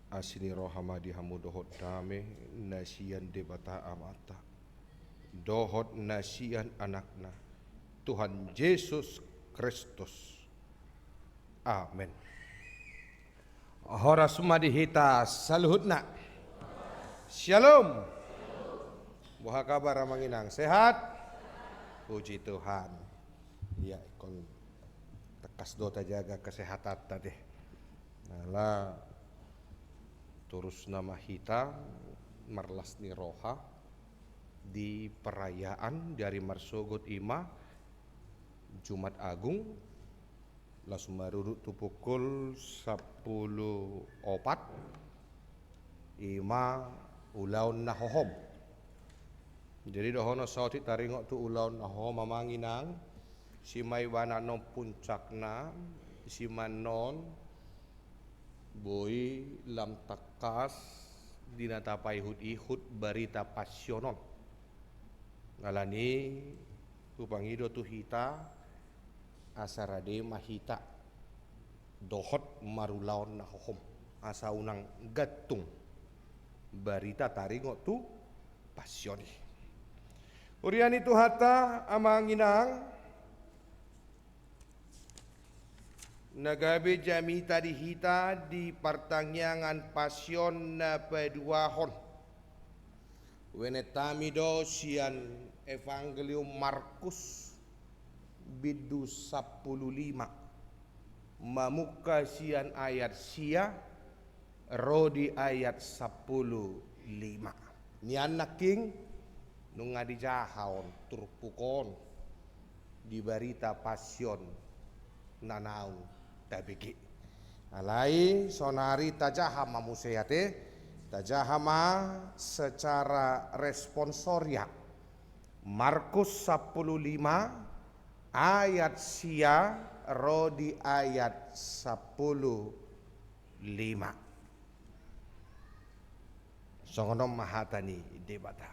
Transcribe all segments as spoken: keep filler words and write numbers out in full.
Asi ni roha ma di hamu dohot dame na sian Debata Amanta dohot na sian Anakna, Tuhan Jesus Kristus. Amen. Horas ma di hita saluhutna. Shalom. Boha kabar amang inang, sehat? Puji Tuhan. Ya, ingkon tangkas do tajaga kesehatanta deh. Ala torus nama hita marlas ni roha di perayaan di ari marsogot, i ma Jumat Agung, laos marudut tu pukul sampulu opat, i ma ulaon na hohom. Jadi dohonon saotik taringot tu ulaon na hohom amang inang, si ma ibana non puncakna, si ma non boi lam tangkas di na tapaihut-ihut barita Pasion on. Alani hupangido tu hita asa rade ma hita dohot marulaon na hohom, asa unang gantung barita taringot tu Pasion i. Huria ni Tuhanta amang inang, na gabe jamita di hita di partangiangan Pasion na paduahon, huenonta hami do sian Evangelium Markus bindu sampulu lima, mamungka sian ayat sia ro di ayat sampulu lima. Nian nangkin nunga dijaha on turpuk on di barita Pasion na naung tabege. Alai saonari tajaha ma muse ate, tajaha ma secara responsoria. Markus sampulu lima ayat sia ro di ayat sampulu lima. Songon on ma hata ni Debata.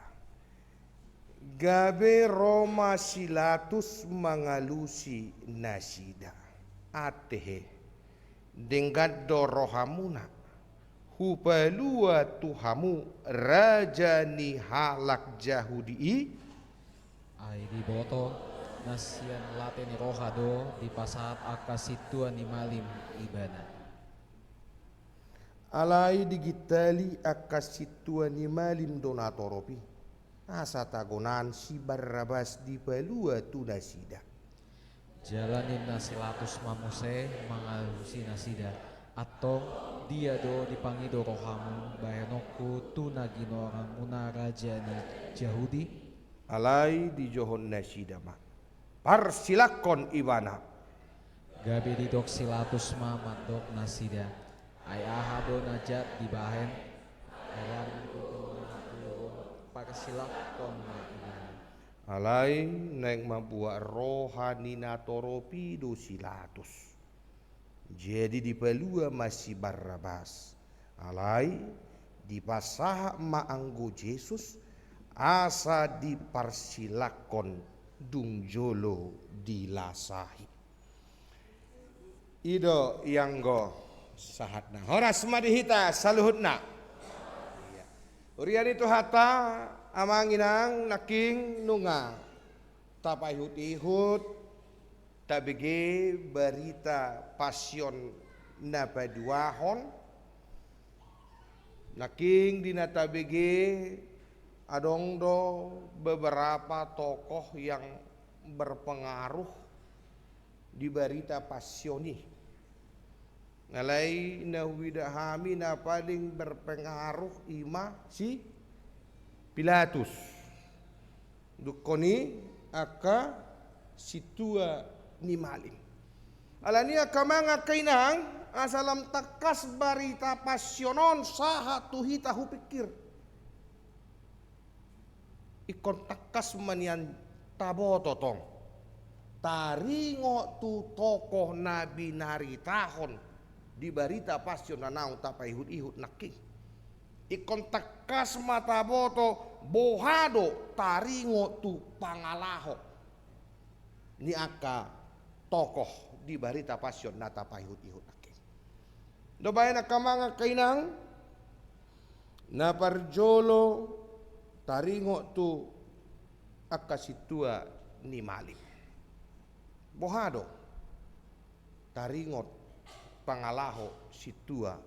Gabe ro ma si Latus mangalusi nasida. Atehe, denggan do rohamuna, hupalua tu hamu raja ni halak Jahudi i? Ai diboto na sian late ni roha do dipasahat angka sintua ni malim ibana. Alai digintali angka sintua ni malim do natorop i, asa tagonan si Barrabas dipalua tu nasida. Jala ninna si Latus ma muse mangalusi nasida, antong dia do dipangido rohamu bahenonku tu na ginoaranmuna raja ni Jahudi? Alai dijouhon nasida ma, parsilangkon ibana. Gabe didok si Latus ma mandok nasida, ai aha do na jat dibahen? Ai lam diboto ma, parsilangkon ma ibana. Alai naeng mambuat roha ni natorop i do si Latus. Jadi dipalua ma si Barrabas. Alai dipasahat ma anggo Jesus asa diparsilangkon dung jolo dilasahi. I do ianggo sahatna. Horas ma di hita saluhutna. Huria ni Tuhanta, amang inang, nangkin nunga tapaihut-ihut tabege barita Pasion na paduahon. Nangkin di na tabege adong do beberapa tokoh yang berpengaruh di barita Pasion i. Alai na huida hami na paling berpengaruh i ma si Pilatus. Dungkon i angka sintua ni malim. Alani angka amang angka inang, asa lam tangkas barita Pasion on sahat tu hita hupingkir. Ingkon tangkas ma nian taboto tong. Taringot tu tokoh na binaritahon di barita Pasion na naung tapaihut-ihut nangkin. Ingkon tangkas ma taboto boha do taringot tu pangalaho ni angka tokoh di barita Pasion na tapaihut-ihut nangkin. Dohot baen angka amang angka inang, Na parjolo taringot tu angka sintua ni malim. Boha do taringot pangalaho sintua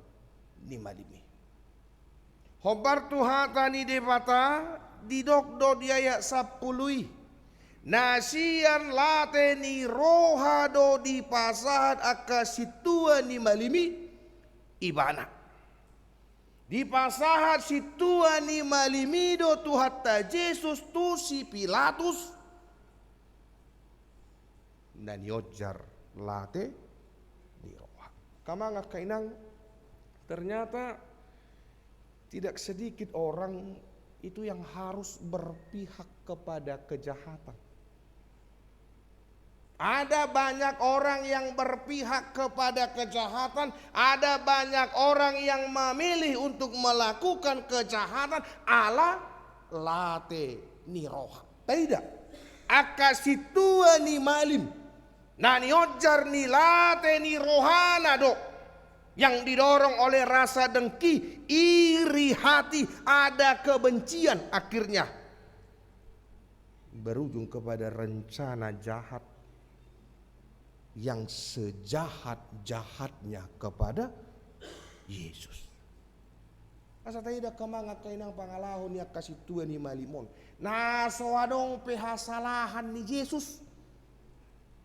ni malim i? Hombar tu hata ni Debata, didok do di ayat sampulu i, na sian late ni roha do dipasahat angka sintua ni malim i ibana. Dipasahat sintua ni malim i do Tuhanta Jesus tu si Pilatus, na nionjar late ni roha. Angka amang, angka inang, ternyata tidak sedikit orang itu yang harus berpihak kepada kejahatan. Ada banyak orang yang berpihak kepada kejahatan, ada banyak orang yang memilih untuk melakukan kejahatan ala late ni roha. Taida, angka sintua ni malim, na nionjar ni late ni rohana do, yang didorong oleh rasa dengki, iri hati, ada kebencian, akhirnya berujung kepada rencana jahat yang sejahat-jahatnya kepada Yesus. Asa taida, angka amang, angka inang, pangalaho ni angka sintua ni malim on, na so adong pe hasalahan ni Jesus,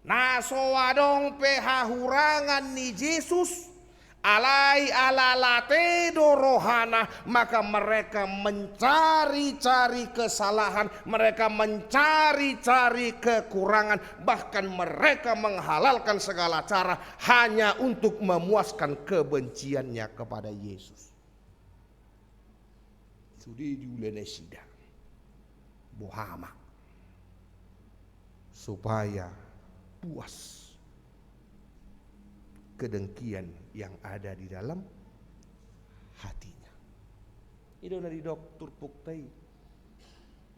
na so adong pe hahurangan ni Jesus, alai ala late do rohana, maka mereka mencari-cari kesalahan, mereka mencari-cari kekurangan, bahkan mereka menghalalkan segala cara hanya untuk memuaskan kebenciannya kepada Yesus. Sude diula nasida. Boha ma? Supaya puas kedengkian yang ada di dalam hatinya. I do na didok turpukta i.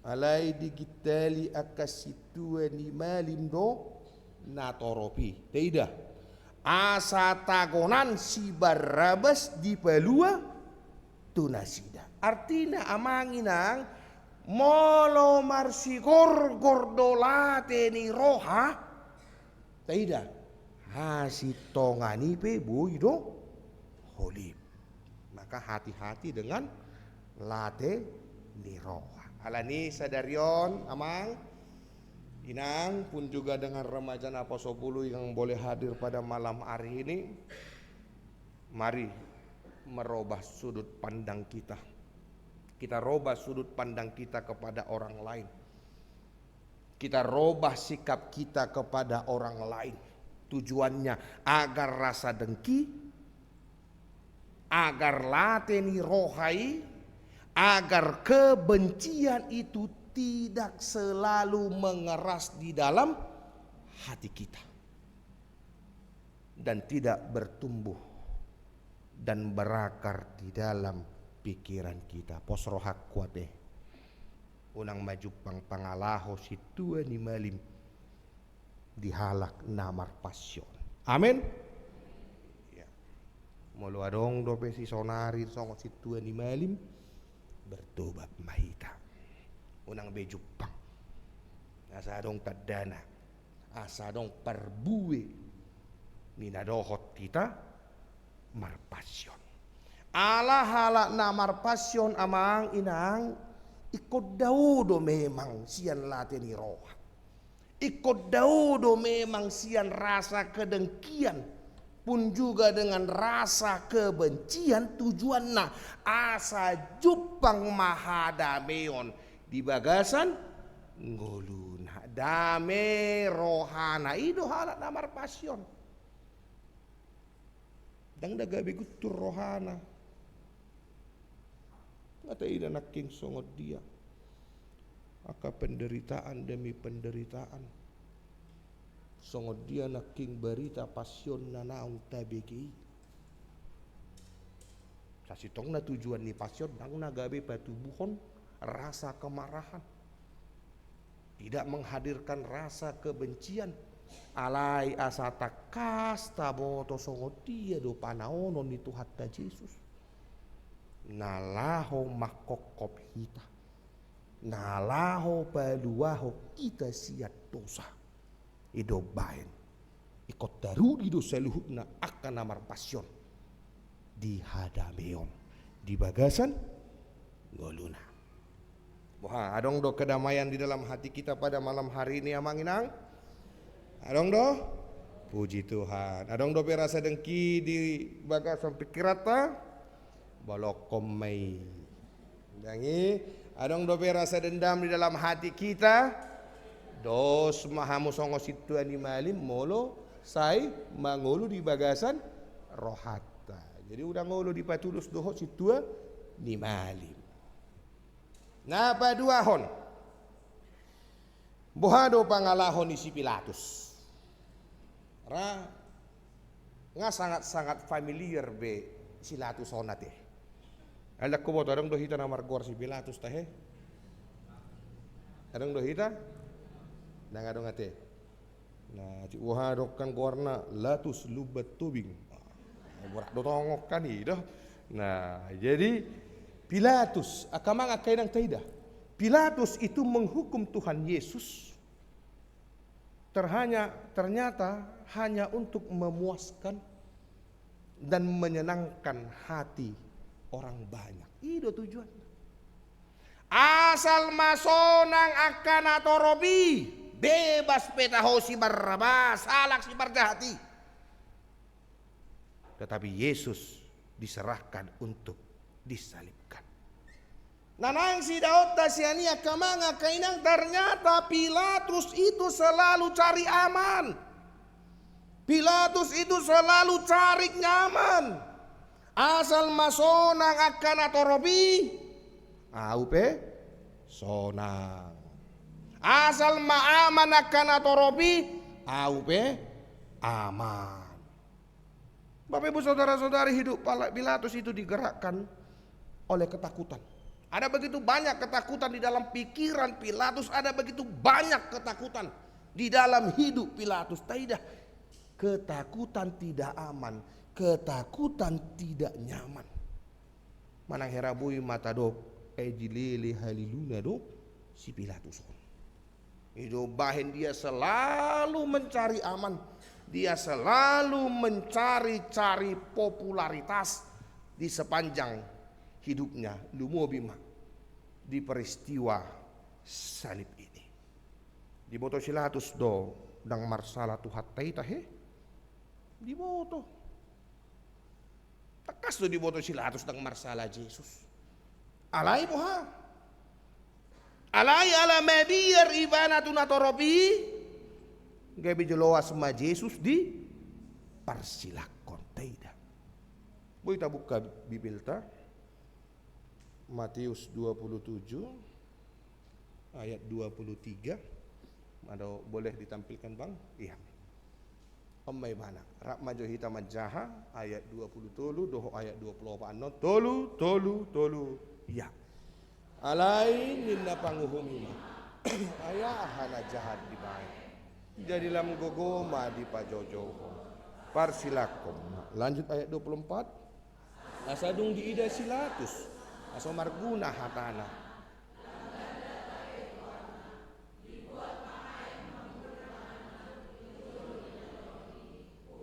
Alai digintali angka sintua ni malim do na torop i. Taida, asa tagonan si Barrabas dipalua tu nasida. Artina, amang inang, molo marsigorgor do late ni roha, taida, hasintongan i pe boi do holip. Maka hati-hati dengan late ni roha. Alani sadari on, amang inang, pun juga dengan remaja Naposopulu yang boleh hadir pada malam hari ini, mari merubah sudut pandang kita. Kita rubah sudut pandang kita kepada orang lain. Kita rubah sikap kita kepada orang lain. Tujuannya agar rasa dengki, agar late ni roha i, agar kebencian itu tidak selalu mengeras di dalam hati kita dan tidak bertumbuh dan berakar di dalam pikiran kita. Pos rohangku ate, unang ma jumpang pangalaho sintua ni malim di halak na marpasion. Amen. Ya. Molo adong dope sisonari songon sintua ni malim, bertobat ma hita. Unang be jumpang. Asa adong tandana, asa adong parbue ni na dohot hita marpasion. Ala halak na marpasion, amang inang, ingkon dao do memang sian late ni roha. Ingkon dao do memang sian rasa kedengkian, pun juga dengan rasa kebencian. Tujuanna asa jumpang ma hadameon di bagasan ngoluna. Dame rohana, i do halak na marpasion. Ndang na gabe guntur rohana. Nga taida nangkin songon dia angka penderitaan demi penderitaan. Songon dia nangkin barita pasion na naung tabege i. Sasintongna tujuan ni pasion ndang na gabe patubuhon rasa kemarahan. Tidak menghadirkan rasa kebencian. Alai asa tangkas taboto songon dia do panaonon ni Tuhanta Jesus. na laho mangkophop hita, na laho paluahon hita sian dosa. I do umbahen ingkon tarudi do saluhutna angka na marpasion di hadameon di bagasan ngoluna. Boha, adong do kedamaian di dalam hati kita pada malam hari ini, Amang Inang? Adong do? Puji Tuhan. Adong dope rasa dengki di bagasan pikiranta? Bolongkon ma i. Ndang i, adong dope rasa dendam di dalam hati kita? Dos ma hamu songon sintua ni malim molo sai mangolu di bagasan rohanta. Jadi unang olo dipatudos dohot sintua ni malim. Na paduahon, boha do pangalaho ni si Pilatus? Ra, nga sangat-sangat familiar be si Pilatus on ate. Alai ndang huboto, adong do hita na margoar si Pilatus tahe? Adong do hita? Ndang adong ate. Nah, cik boha do kan goarna, Latus Lumban Tobing. Nah, borat do tongon kan i do. Nah, jadi Pilatus, angka amang angka inang taida. Pilatus itu menghukum Tuhan Yesus terhanya, ternyata hanya untuk memuaskan dan menyenangkan hati orang banyak. I do tujuanna. Asal ma sonang angka natorop i, bebas pe taho si Barrabas, halak siparjahat i. Tetapi Yesus diserahkan untuk disalibkan. Na naeng sidaonta sian i, angka amang angka inang, ternyata Pilatus itu selalu cari aman. Pilatus itu selalu cari nyaman. Asal ma sonang angka natorop i, ahu pe sonang. Asal ma aman angka natorop i, ahu pe aman. Bapak, Ibu, saudara-saudari, hidup Pala-, Pilatus itu digerakkan oleh ketakutan. Ada begitu banyak ketakutan di dalam pikiran Pilatus, ada begitu banyak ketakutan di dalam hidup Pilatus. Taida, ketakutan tidak aman, ketakutan tidak nyaman. Manang hera boi ma tadok, ai dilele haliluna do si Pilatus on. I do umbahen dia selalu mencari aman, dia selalu mencari-cari popularitas di sepanjang hidupnya, lumobi ma di peristiwa salib ini. Diboto si Pilatus do ndang marsala Tuhanta i tahe? Diboto. Tangkas do diboto si Pilatus ndang marsala Jesus. Alai boha? Alai ala mabiar ibana tu natorop i, gabe joloas ma Jesus diparsilakhon. Taida. Boi tabuka Bibelta. Matius dua puluh tujuh ayat dua puluh tiga. Ada boleh ditampilkan, Bang? Iya. On ma ibana. Rap ma jo hita manjaha ayat dua puluh tolu dohot ayat dua puluh opat annon. Tolu, tolu, tolu. Iya. Alai ninna panguhum i ma, ai aha na jaha dibaen? Jadi lam gogo ma dipajoujouhon. Parsilakhon ma. Lanjut ayat dua puluh empat. Asa dung diida si Pilatus, asa marguna hatana.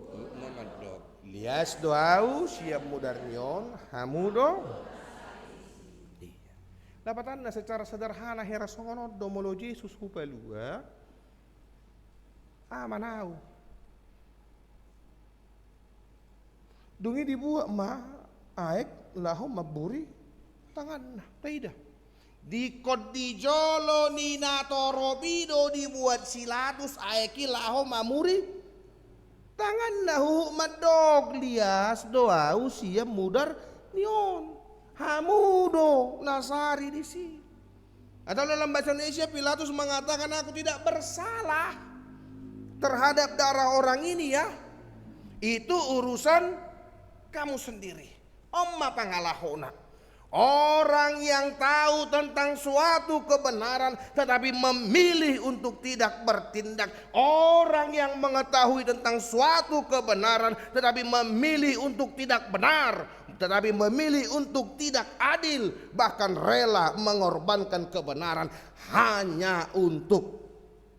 Huhut ma mandok, lias do ahu sian mudar ni on, hamu do. Iya. Lapatanna secara sederhana hera songon on do, molo Jesus hupalua, aman ahu. Dung i dibuat ma aek laho mamburi tanganna. Taida. Dingkon di jolo ni natorop i do dibuat si Pilatus aek i laho mamburi tanganna, huhut mandok, lias do ahu sian mudar ni on. Hamu do na sari disi. Atau dalam bahasa Indonesia, Pilatus mengatakan, "Aku tidak bersalah terhadap darah orang ini, ya. Itu urusan kamu sendiri." On ma pangalahona. Orang yang tahu tentang suatu kebenaran tetapi memilih untuk tidak bertindak. Orang yang mengetahui tentang suatu kebenaran tetapi memilih untuk tidak benar. tetapi memilih untuk tidak adil, bahkan rela mengorbankan kebenaran hanya untuk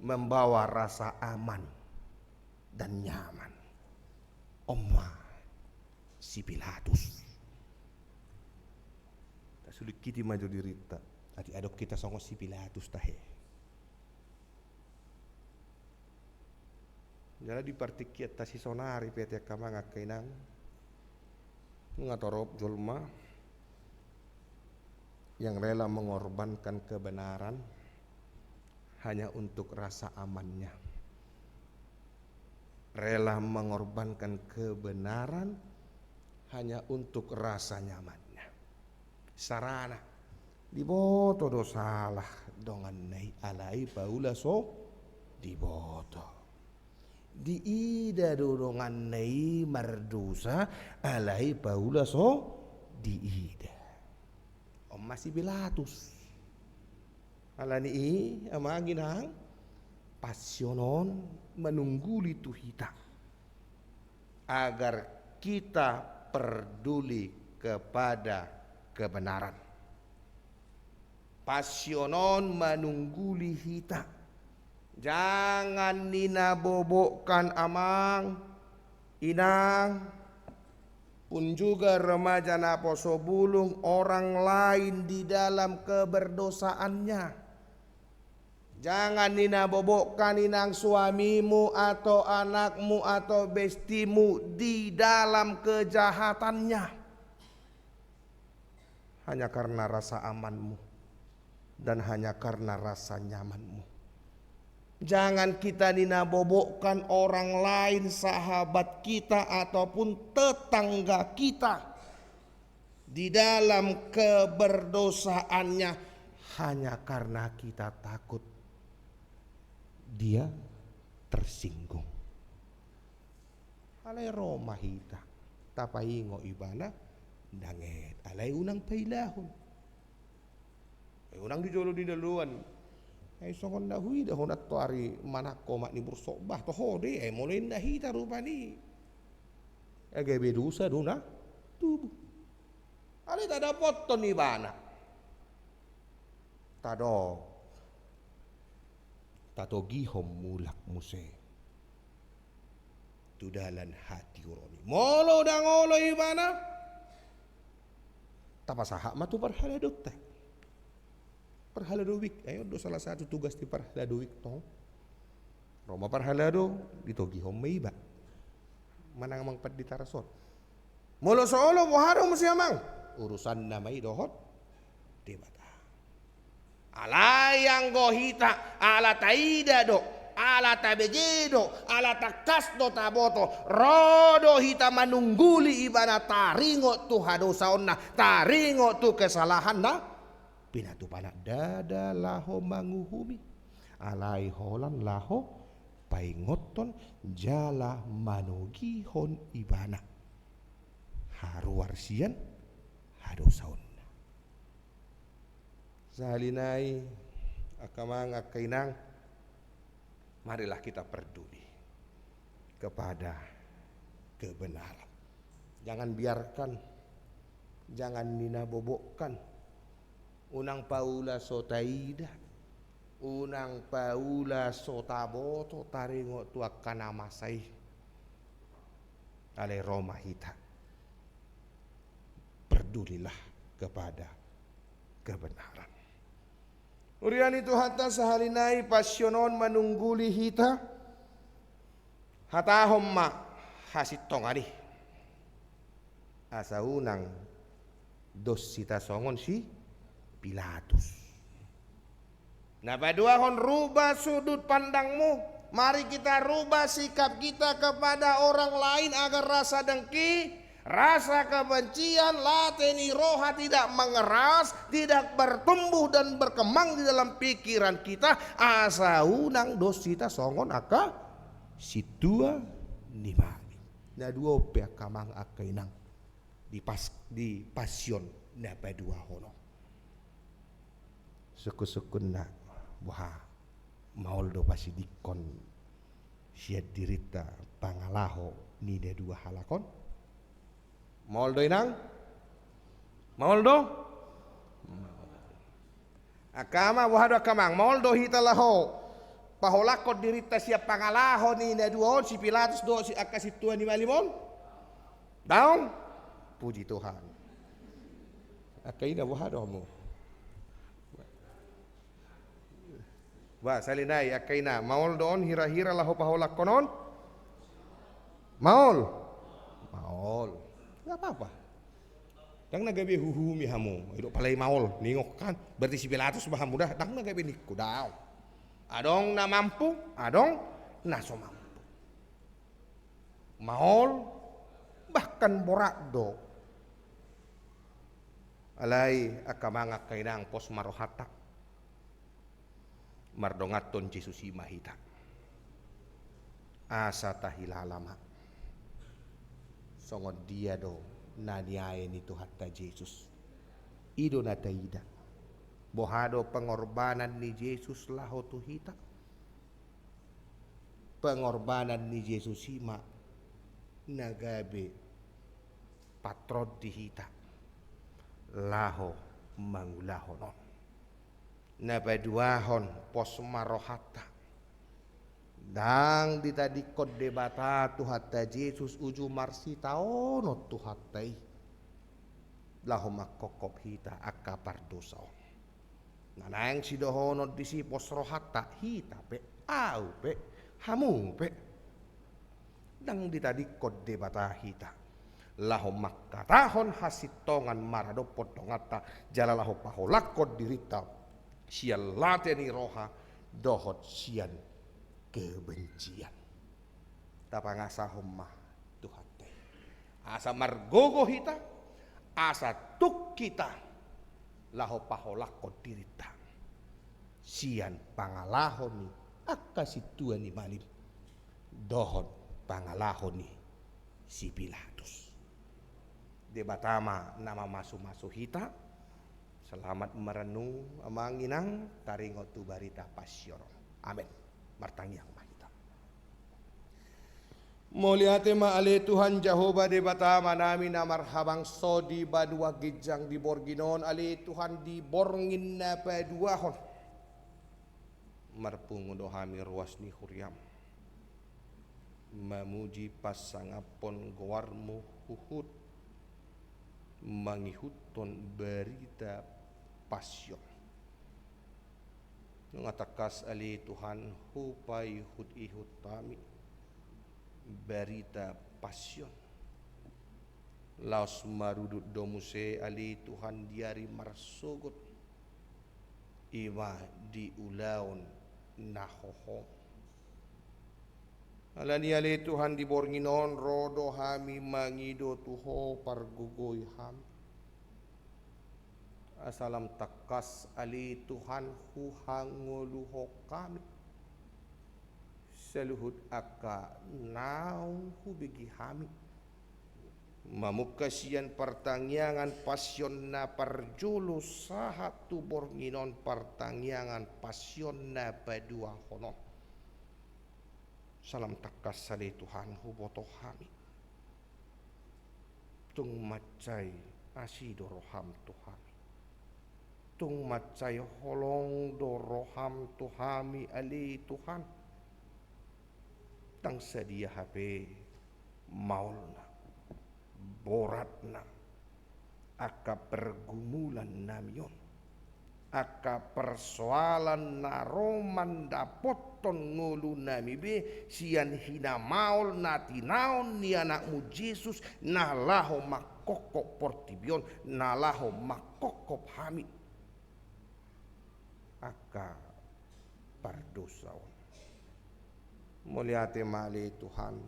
membawa rasa aman dan nyaman. On ma si Pilatus. Tasulingkiti ma jo dirinta. Adi adong hita songon si Pilatus tahe. Jala di partingkianta sisonari pe, angka amang, angka inang, nunga torop jolma yang rela mengorbankan kebenaran hanya untuk rasa amannya. Rela mengorbankan kebenaran hanya untuk rasa nyamannya. Sarana. Diboto do salah donganna i, alai paula so diboto. Diida do donganna i mardosa, alai paula so diida. On ma si Pilatus. Alani i, amang inang, passion on manungguli tu hita agar kita perduli kepada kebenaran. Passion on manungguli hita. Jangan ninabobokkan, amang, inang, pun juga remaja naposo bulung, orang lain di dalam keberdosaannya. Jangan ninabobokkan, inang, suamimu atau anakmu atau bestimu di dalam kejahatannya hanya karena rasa amanmu dan hanya karena rasa nyamanmu. Jangan kita ninabobokkan orang lain, sahabat kita ataupun tetangga kita, di dalam keberdosaannya hanya karena kita takut dia tersinggung. Alai ro ma hita tapaingot ibana, ndang et, alai unang pailahon. Eh, unang di jolo di na loan. Eh, songon na huida ho antoari manangko omak ni burso bah, toho do i, eh, molo inna hita rupani. Eh, gabe dosa do na tubu. Alai tadapothon ibana. Tadok. Tatogihon mulak muse tu dalan hatiuron i. Molo ndang olo ibana, tapasahat ma tu parhaladonta. Parhalado wijk, ai on do salah satu tugas ni parhalado wijk tong. Ro ma parhalado, ditogihon ma iba. Manang amang pandita rason. Molo so olo, boha do muse, amang? Urusanna ma i dohot Debata. Alai anggo hita, ala taida do, ala tabege do, ala tangkas do taboto, ro do hita manungguli ibana, taringot tu hadosaonna, taringot tu kesalahanna pinatupana. Ndada laho manguhumi, alai holan laho paingothon jala manogihon ibana haruar sian hadosaonna. Sahali nai, angka amang, angka inang, marilah kita perduli kepada kebenaran. Jangan biarkan, jangan ninabobokkan. Unang paula so taida, unang paula so taboto, taringot tu angka na masa i. Alai ro ma hita. Perdulilah kepada kebenaran. Huria ni Tuhanta, sahali nai passion on manungguli hita. Hatahon ma hasintongan i, asa unang dos hita songon si Pilatus. Na paduahon, rubah sudut pandangmu. Mari kita rubah sikap kita kepada orang lain agar rasa dengki, rasa kebencian, late ni roha tidak mengeras, tidak bertumbuh dan berkembang di dalam pikiran kita, asa unang dos hita songon angka sintua ni mami. Na dua on pe, angka amang, angka inang, di pas, di passion na paduahon on. Sungkun-sungkunna, boha, maol do pasidingkon sian dirinta pangalaho ni na dua halak on? Maol do, inang? Maol do? Angka amang, boha do angka amang? Maol do hita laho paholangkon dirinta sian pangalaho ni na dua on, si Pilatus dohot si angka sintua ni malim on? Daong? Puji Tuhan. Angka ina, boha do hamu? Bah, sahali nai angka ina, maol do on hira-hira laho paholangkon on? Maol? Maol. Nggak apa-apa. Ndang na gabe huhumi hamu, idok pala i maol, ningot kan. Berarti si Pilatus ma hamu da, ndang na gabe ningku, daong. Adong na mampu, adong na so mampu. Maol, bahkan borat do. Alai angka amang, angka inang, pos ma rohanta. Mardonganhon Jesus i ma hita. Asa tahilala ma songon dia do na niae ni Tuhanta Jesus. I do na taida. Boha do pengorbanan ni Jesus laho tu hita? Pengorbanan ni Jesus i ma na gabe patron di hita laho mangulahon on. Na paduahon, pos ma rohanta. Ndang ditadingkon Debata Tuhanta Jesus uju marsitaonon Tuhanta i laho mangkophop hita angka pardosa on. Na naeng sidohonon disi, pos rohanta, hita pe, ahu pe, hamu pe. Ndang ditadingkon Debata hita laho mangkatahon hasintongan maradophon donganta jala laho paholangkon dirinta sian late ni roha dohot sian kebencian. Tapangasahon ma Tuhanta i asa margogo hita, asa tuk hita laho paholangkon dirinta sian pangalaho ni angka sintua ni malim dohot pangalaho ni si Pilatus. Debata ma na mamasu-masu hita. Selamat merenung, amang inang, taringot tu barita pasion on. Amen. Martangiang ma hita. Mauliate ma ale Tuhan Jahowa Debata Amanami na marhabangso di banua ginjang di borngin on, ale Tuhan, di borngin na paduahon. Marpungu do hami ruas ni huriam mamuji pasangaphon goarmu huhut mangihuthon barita pasion. Nunga tangkas ale Tuhan hupaihut-ihut hami barita pasion. Laos marudut do muse ale Tuhan di ari marsogot, i ma di ulaon na hohom. Alani ale Tuhan di borngin on ro do hami mangido tu Ho, pargogoi hami. Asa lam tangkas ale Tuhan huhangoluhon hami saluhut angka naung hubege hami. Mamungka sian partangiangan pasion na parjolo sahat tu borngin on partangiangan pasion na paduahon on. Salam tangkas ale Tuhan huboto hami. Tung mansai asi do roham tu hami. Tung mansai holong do roham tu hami ale Tuhan. Ndang sadia hape maolna, boratna, angka pergumulan nami on, angka persoalan na ro mandapothon ngolu nami be sian hinamaol na tinaon ni anakmu Jesus na laho mangkophop portibi on, na laho mangkophop hami angka pardosa on. Mauliate ma ale Tuhan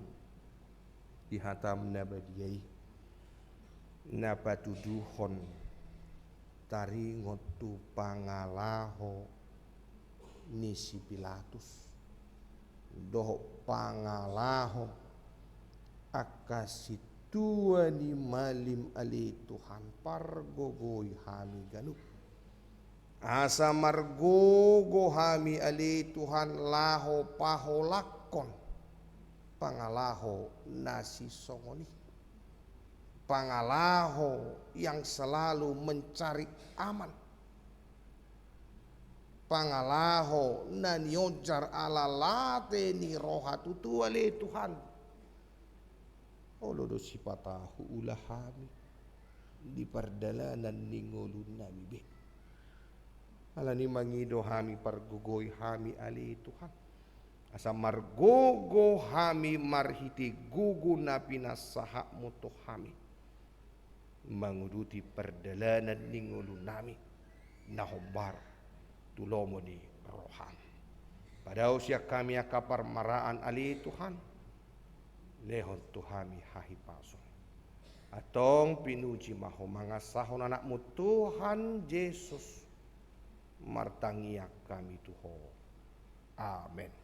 di hatam na badia i, na patuduhon taringot tu pangalaho ni si Pilatus dohot pangalaho angka sintua ni malim ale Tuhan, pargogoi hami ganup. Asa margogo hami ale Tuhan laho paholangkon pangalaho na sisongon i. Pangalaho yang selalu mencari aman. Pangalaho na nionjar ala late ni roha tutu ale Tuhan. Olo do sipata huula hami di pardalanan ni ngolunami be. Alani mangido hami pargogoi hami ale Tuhan. Asa margogo hami marhite gogo na pinasahatmu tu hami. Manguduti pardalanan ni ngolunami. Na hombar tu lomo ni roham. Padao sian hami angka parmaraan ale Tuhan. Lehon tu hami hahipason. Antong pinuji ma ho mangasahon anakmu Tuhan Jesus. Martangiang hami tu ho. Amen.